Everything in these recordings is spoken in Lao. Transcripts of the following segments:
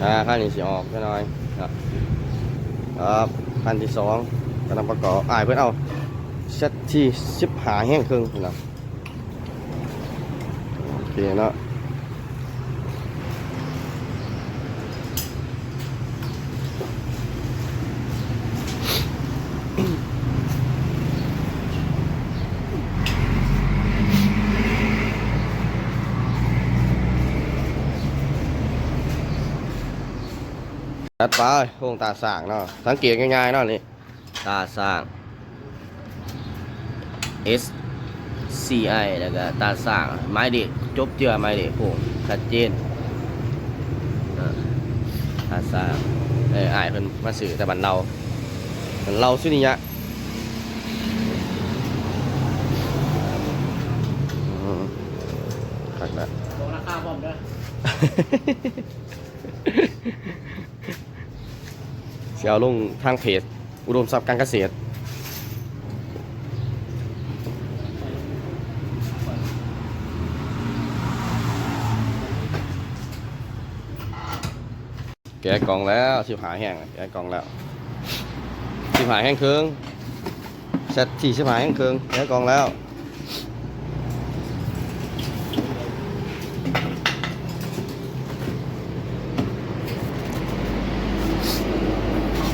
ອ່າ ຄັນນີ້ຊິອອກຈັກໜ້ອຍເນາະ. ຄັບ ຄັນທີສອງກຳລັງປະກອບ. ອ້າຍເພິ່ນເອົາ ແຊັດທີ ສິບຫ້າແຮງເຄິ່ງເນາະ. ໂອເຄເນາະ. ຈັດໄປ ໂຄງຕາຊ້າງເນາະ, ສັງເກດງ່າຍໆເນາະ ນີ້ ຕາຊ້າງ ເອສ ຊີ ໄອ ແລ້ວກໍຕາຊ້າງ ໝາຍເລກ ຈົບເຈື່ອໝາຍເລກໂຄງ ຊັດເຈນ. ເອີ ຕາຊ້າງ ເອີ ອ້າຍເພິ່ນມາຊື້ແຕ່ບ້ານເລົາ ບ້ານເລົາສຸນິຍະ. ອືມ ຄັກແລ້ວ ບອກລາຄາພ້ອມເດີ ຊິເອົາລົງທາງເພຈ ອຸດົມຊັບການກະເສດ. ແກະກ່ອງແລ້ວ ສິບຫ້າແຮງ ແກະກ່ອງແລ້ວ ສິບຫ້າແຮງເຄິ່ງ ແຊັດທີ ສິບຫ້າແຮງເຄິ່ງ ແກະກ່ອງແລ້ວ.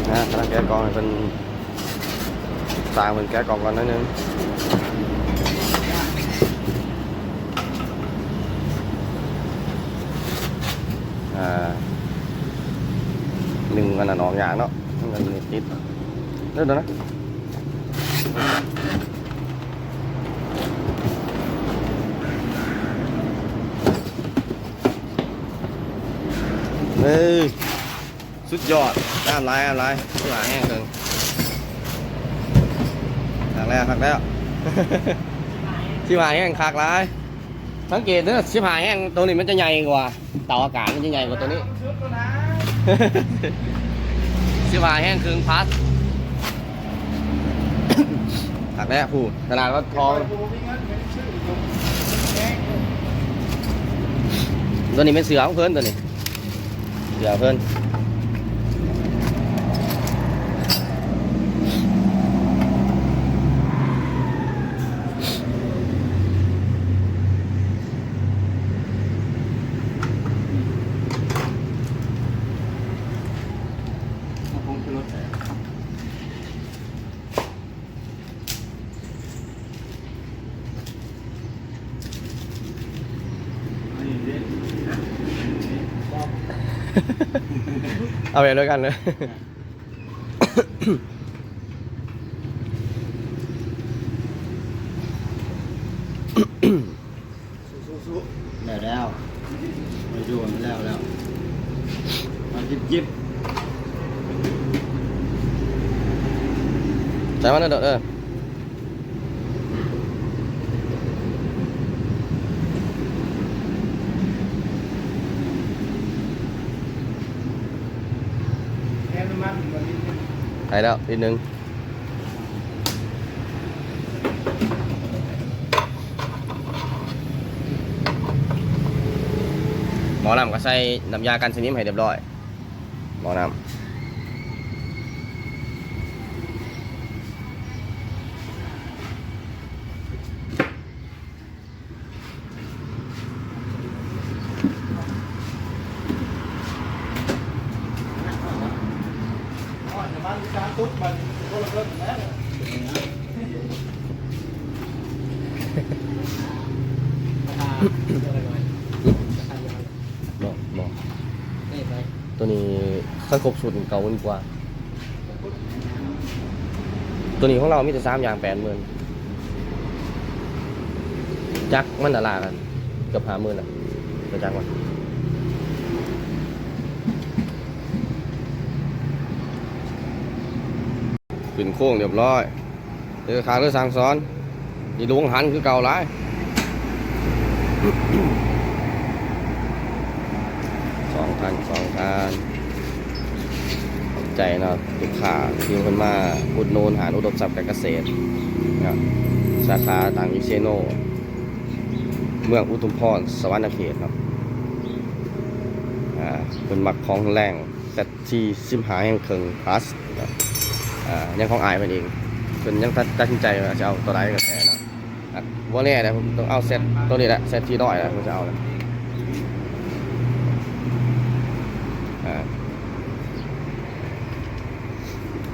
ນະ ກຳລັງແກະກ່ອງໃຫ້ເພິ່ນ ຊ່າງເພິ່ນແກະກ່ອງກ່ອນໜ້ອຍໜຶ່ງ. ອ່າ ດຶງອັນນັ້ນອອກຍາກເນາະ ມັນຕິດ ເດີນະ. ເອີ ສຸດຍອດ ງາມຫຼາຍ ງາມຫຼາຍ ສິບຫ້າແຮງເຄິ່ງ ຄັກແລ້ວ ຄັກແລ້ວ ສິບຫ້າແຮງຄັກຫຼາຍ. ສັງເກດເດີ ສິບຫ້າແຮງໂຕນີ້ມັນຈະໃຫຍ່ກວ່າ ເຕົາອາກາດມັນຈະໃຫຍ່ກວ່າໂຕນີ້ ສິບຫ້າແຮງເຄິ່ງພລັສ ຄັກແລ້ວ. ຜູ້ຕະຫຼາດວັດທອງ ໂຕນີ້ແມ່ນເສືອຂອງເພິ່ນ ໂຕນີ້ ເສືອເພິ່ນ. ເອົາແບບດຽວກັນເລີຍ. ສູ້ໆໆ ແລ້ວແລ້ວ ໄປດູແລ້ວແລ້ວ ມາຈິບໆ ໃສ່ມັນເດີ ເອີ ແລ້ວນ້ຳມັນບໍ່ນິດໜຶ່ງ ໃສ່ແລ້ວນິດໜຶ່ງ. ໝໍ້ນ້ຳກໍໃສ່ນ້ຳຢາກັນສະໜິມໃຫ້ຮຽບຮ້ອຍ ໝໍ້ນ້ຳ. ບໍ່ ບໍ່ ຕົວນີ້ຄັນຄົບຊຸດເກົ້າໝື່ນກວ່າ. ຕົວນີ້ຂອງລາວມີແຕ່ສາມຢ່າງແປດໝື່ນ ຈັກມັນລະລາກັນເກືອບຫ້າໝື່ນລະ ຕົວຈັກມັນ. ຂຶ້ນໂຄ້ງຮຽບຮ້ອຍ ເດີ ຂ້າງເດີ ສັ່ງສອນ ນີ້ລົງຫັນຄືເກົ່າຫຼາຍ ສອງພັນ ສອງພັນ. ຂອບໃຈເນາະ ລູກຄ້າທີ່ເພິ່ນມາອຸດໜູນຮ້ານອຸດົມຊັບການກະເສດເນາະ ສາຂາຕັ້ງຢູ່ເຊໂນ ເມືອງອຸທຸມພອນ ສະຫວັນນະເຂດເນາະ. ອ ອ່າ ເພິ່ນມັກຂອງແຮງ ແຊັດທີສິບຫ້າແຮງເຄິ່ງພລັສ ອ່າ ຍັງຂອງອ້າຍເພິ່ນເອງ ເພິ່ນຍັງຕັດ ຕັດສິນໃຈວ່າຊິເອົາຕົວໃດກັນແທ້ເນາະ. ອ່າ ບໍ່ແນ່ເດ້ ເພິ່ນຕ້ອງເອົາແຊັດຕົວນີ້ແຫຼະ ແຊັດທີຮ້ອຍແຫຼະ ເພິ່ນຈະເອົານະ. ອ່າ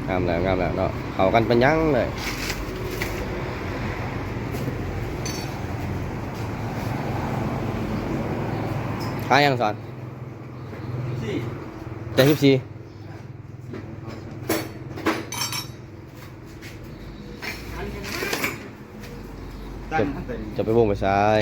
ງາມແລ້ວ ງາມແລ້ວເນາະ ເຂົ້າກັນປານຫຍັງເລີຍ. ຂາຍຫຍັງສອນ? ແປດສິບສີ່ ຈະ ຈະໄປວົງໄປຊາຍ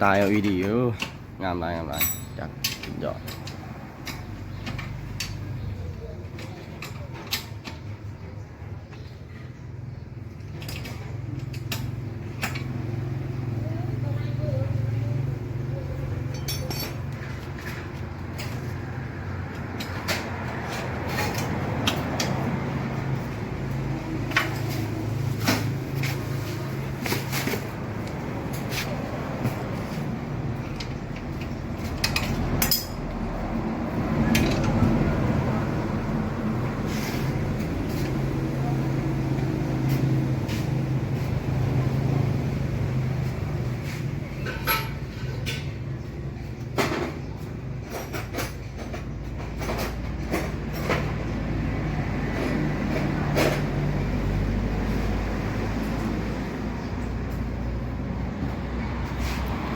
ຕາ ແອລອີດີ ເອີ ງາມຫຼາຍ ງາມຫຼາຍ ຈັດ ສຸດຍອດ.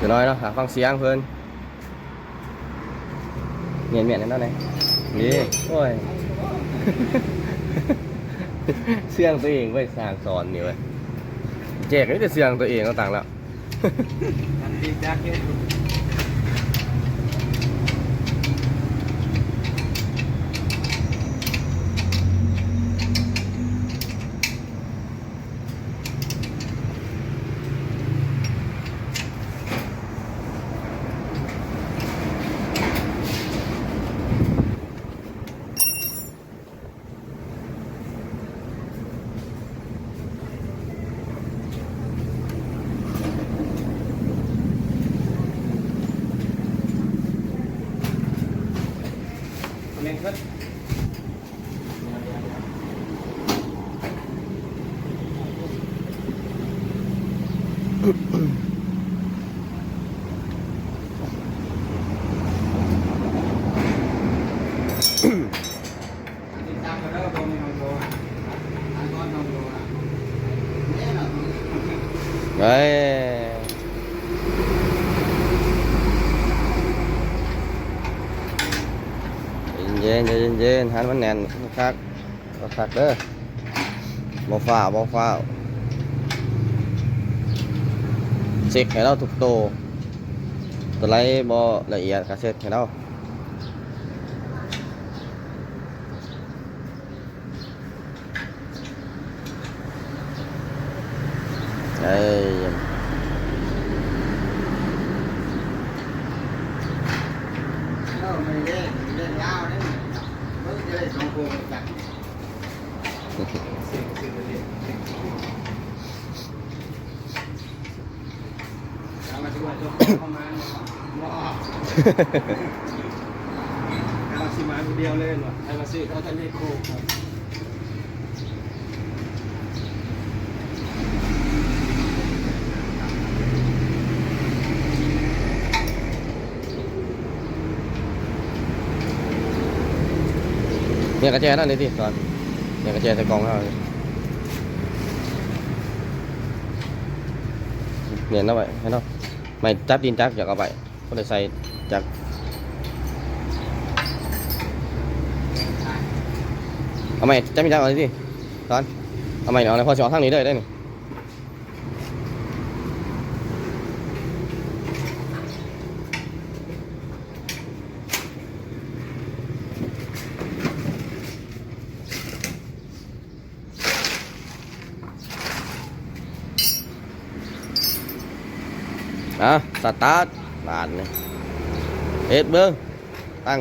ຈັກໜ້ອຍເນາະ ຖ້າຟັງສຽງເພິ່ນ ແມ່ນໆ ແນ່ນອນເດ້ ນີ້ ໂອ້ຍ ເຊື່ອງຕົວເອງເວີຍ ຊ່າງສອນນີ້ເວີຍ ແຈກມີແຕ່ເຊື່ອງຕົວເອງ ເອົາຕັງແລ້ວ. ມັນດີຈັກເຮັດ ເອີຍ ໃຈເຢັນໆ ໃຈເຢັນໆ ໃຫ້ມັນແໜ້ນຄັກໆ ຄັກໆ ເດີ ບໍ່ຟ້າວ ບໍ່ຟ້າວ ເຊັກໃຫ້ລາວທຸກໂຕ ໂຕໃດບໍ່ລະອຽດກະເຊັກໃຫ້ລາວ. ເອີຍ ເອີ ມັນເລກ ເລກລາວເດ້ ເບິ່ງຈະໄດ້ສອງໂຄງຈັກ. ເອົາມາຊິວ່າເຈົ້າຂອງເຂົ້າມາເນາະ ບໍ່ອອກ ເອົາຊິມາຜູ້ດຽວເລີຍເນາະ ໃຫ້ມາຊື້ເຂົາທັນໄດ້ໂຄກ. ແມ່ນກະແຈນັ້ນນີ້ຕິ ສອນ ແມ່ນກະແຈໃສ່ກ່ອງເຮົາ ແມ່ນເອົາໄວ້ໃຫ້ເນາະ ໄມ້ຈັບຕີນຈັກ ຢາກເອົາໄປ ບໍ່ໄດ້ໃສ່ຈັກ ເອົາໄມ້ຈັບຕີນຈັກເອົາຕິ ສອນ ເອົາໄມ້ອອກແລ້ວ ພໍຊິອອກທາງນີ້ເລີຍໄດ້ນີ້. ອ່ະ ສະຕາດ ບາດນີ້ ເຮັດເບິ່ງ ຕັ້ງ.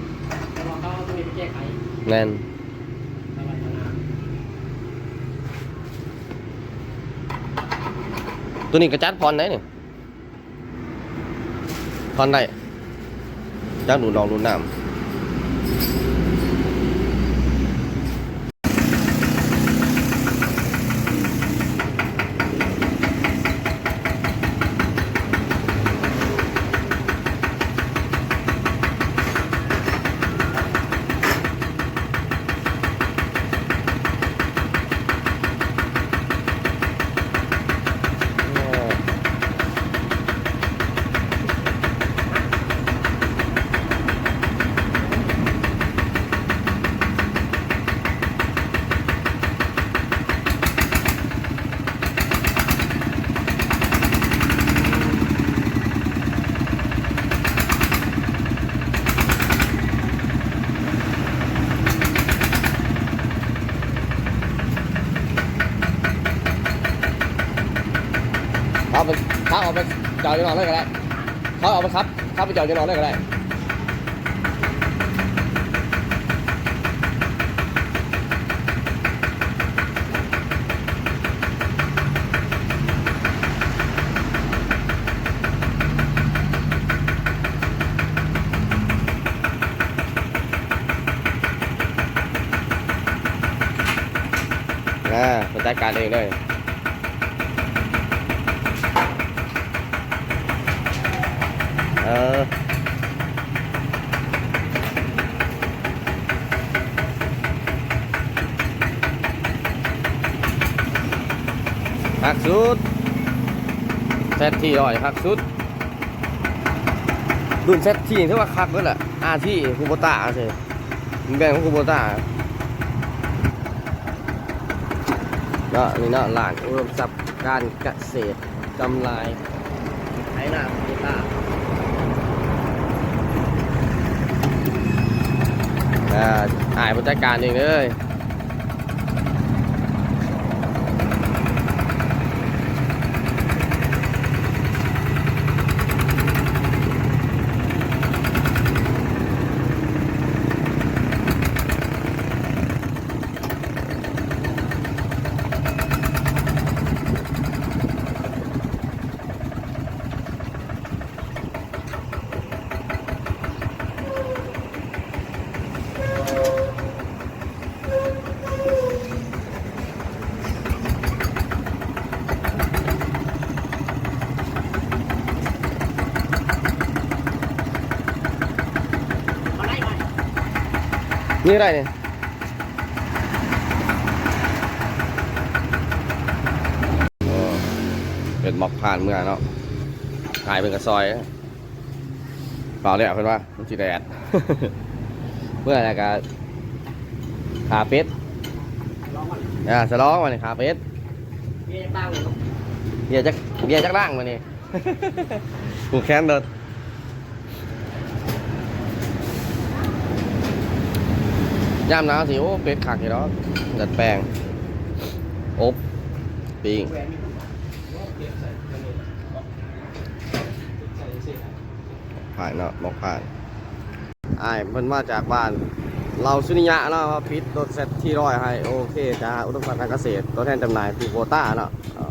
ແມ່ນ ໂຕນີ້ກະຈັດຜ່ອນໄດ້ນີ້ ຜ່ອນໄດ້ ຈັກດູດອອກດູດນ້ຳ. ເອົາໄປ ເອົາໄປຈອດຢູ່ນອກເລີຍກໍໄດ້ ເອົາໄປຂັບ ຂັບໄປຈອດຢູ່ນອກເລີຍກໍໄດ້. ອ່າ ເພິ່ນຈັດການເອງເລີຍ ເອີ ຄັກສຸດ ແຊັດທີຮ້ອຍ ຄັກສຸດ. ລຸ້ນແຊັດທີ ຖືວ່າຄັກເບິດແຫຼະ ອາທີ ຄູໂບຕ້າ ຈັ່ງຊີ້ ແບຣນຂອງຄູໂບຕ້າເນາະ. ນີ້ເນາະ ຮ້ານອຸດົມຊັບການກະເສດ ຈຳໜ່າຍໄຖນາຄູໂບຕ້າ ອ່າ ອ້າຍຜູ້ຈັດການເອງເລີຍ. ນີ້ໄດ້ນີ້ ໂອ້ ເປັນໝອກຜ່ານເມືອເນາະ ຫາຍເປັນກະຊອຍ. ເປົ່າແລ້ວເພິ່ນວ່າມັນຊິແດດ ເມື່ອແລ້ວກະຂ້າເປັດ ອ່າ ສະຫຼອງວັນນີ້ຂ້າເປັດ ເບຍຈັກ ເບຍຈັກລັງມື້ນີ້ ຜູກແຂນໂລດ. ຍາມໜາວຊິ ໂອ້ ເປັດຄັກຢູ່ດອກ ດັດແປງ ອົບ ປີ້ງ. ຜ່ານເນາະ ໝອກຜ່ານ ອ້າຍເພິ່ນມາຈາກບ້ານເຫຼົ່າສຸນິຍະເນາະ ມາປິດລົດແຊັດທີຮ້ອຍໃຫ້. ໂອເຄ ຈາກອຸດົມຊັບການກະເສດ ຕົວແທນຈຳໜ່າຍຄູໂບຕ້າເນາະ. ເອົາ